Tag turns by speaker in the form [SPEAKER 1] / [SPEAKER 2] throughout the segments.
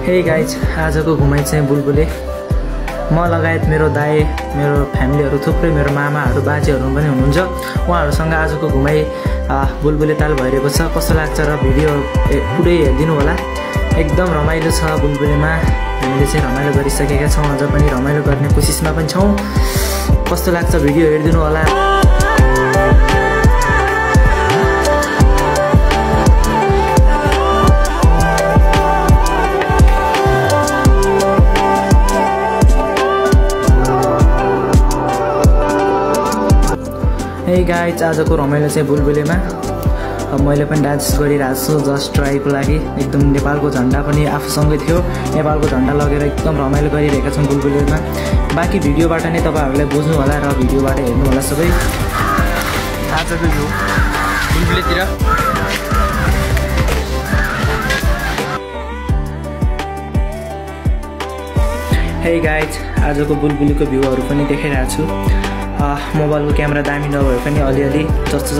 [SPEAKER 1] Hey guys, आजको घुमाइ चाहिँ बुलबुले म लगायत मेरो दाइ, मेरो फ्यामिलीहरू थुप्रै, मेरो मामाहरू बाजेहरू पनि हुनुहुन्छ। उहाँहरूसँग आजको घुमाइ बुलबुले ताल भइरहेको छ। कस्तो लाग्छ र भिडियो पुरै हेरिदिनु होला। एकदम रमाइलो छ बुलबुलेमा। हामीले चाहिँ रमाइलो गरिसकेका छौँ, अझ पनि रमाइलो गर्ने कोसिसमा पनि छौँ। कस्तो लाग्छ भिडियो हेरिदिनु होला। हे गाइज, आजको रमाइलो चाहिँ बुलबुलेमा मैले पनि डान्स गरिरहेको छु जस्ट ट्राईको लागि। एकदम नेपालको झन्डा पनि आफूसँगै थियो। नेपालको झन्डा लगेर एकदम रमाइलो गरिरहेका छौँ बुलबुलेमा। बाँकी भिडियोबाट नै तपाईँहरूलाई बुझ्नु होला र भिडियोबाट हेर्नु होला सबै।
[SPEAKER 2] आजको भ्यू बुलबुलेतिर
[SPEAKER 1] हे गाइज, आजको बुलबुलेको भ्यूहरू पनि देखाइरहेको छु। मोबाइलको क्यामेरा दामी नभए पनि अलिअलि जस्तो छ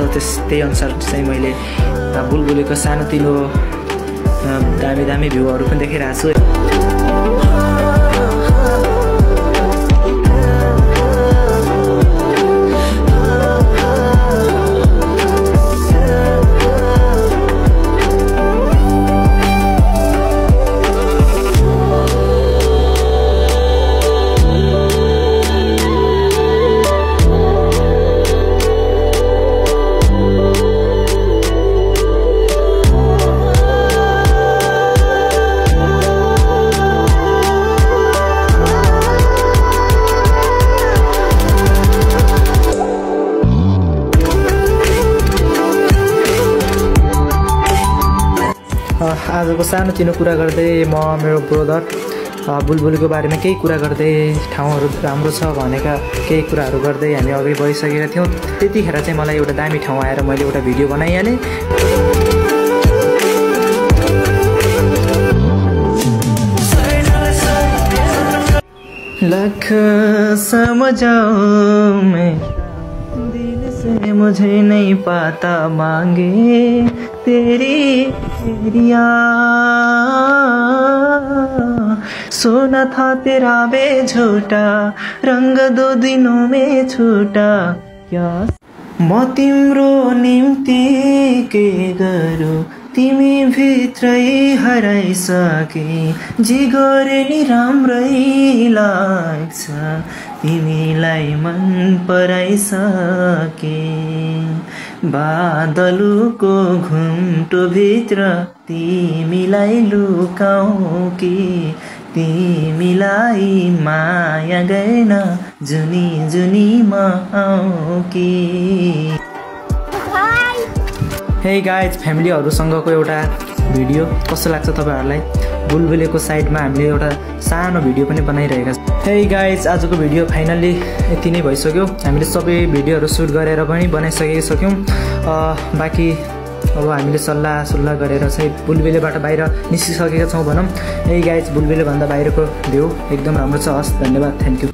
[SPEAKER 1] त्यही अनुसार चाहिँ मैले बुलबुलेको सानोतिनो दामी दामी भ्यूहरू पनि देखाइरहेको छु। आजको सानोतिनो कुरा गर्दै म मेरो ब्रदर बुलबुलको बारेमा केही कुरा गर्दै, ठाउँहरू राम्रो छ भनेका केही कुराहरू गर्दै हामी अघि बढिसकेका थियौँ। त्यतिखेर चाहिँ मलाई एउटा दामी ठाउँ आएर मैले एउटा भिडियो बनाइहालेँ। लख समझाऊं मैं दिल से मुझे नहीं पाता मांगे तेरी तेरिया, सोना था तेरा बे झूठा रंग दो दिनों में छूटा क्या म तिम्रो निम्ति के गरौँ तिमी भित्रै हराइसके जिगरे नि राम्रै लाग्छ तिमीलाई मन पराइसके बादलको घुम्टो भित्र तिमीलाई लुकाऊ कि तिमीलाई माया गर्न जुनी जुनी म आऊ कि। हे गाइज, फ्यामिलीहरूसँगको एउटा भिडियो कस्तो लाग्छ तपाईँहरूलाई? बुलबुलेको साइडमा हामीले एउटा सानो भिडियो पनि बनाइरहेका छौँ। हे गाइज, आजको भिडियो फाइनल्ली यति नै भइसक्यो। हामीले सबै भिडियोहरू सुट गरेर पनि बनाइसकेका छौँ। बाँकी अब हामीले सल्लाह गरेर चाहिँ बुलबुलेबाट बाहिर निस्किसकेका छौँ भनौँ। हे गाइज, बुलबुलेभन्दा बाहिरको भ्यू एकदम राम्रो छ। हस्, धन्यवाद, थ्याङ्क यू।